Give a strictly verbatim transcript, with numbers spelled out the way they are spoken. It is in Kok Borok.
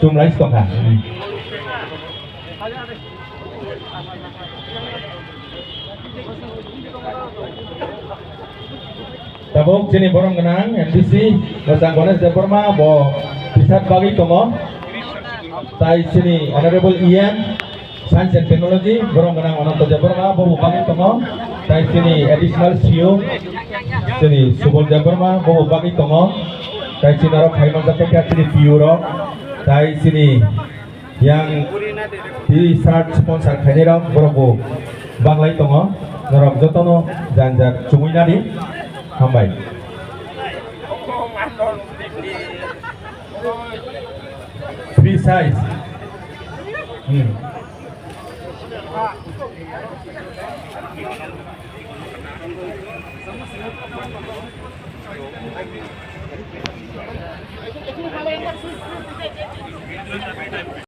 Chumlai tongkha. Tabuk chini borom gwnang M D C Mwchang Ganesh Debbarma bo tisat bagwi tongo. Tai chini Honorable E M Science and Technology borom gwnang Ananto Debbarma bo bo bagwi tongo. Tai chini Additional C E O chini Subol Debbarma bo bo bagwi tongo. Tai chini aro phai manjak kha chini P U rok. Tai chini yang T-shirt sponsor khainai rok borok bo baglai tongo. Norok jotono janjak chumui nadi. Hambai. Free size. Hmm.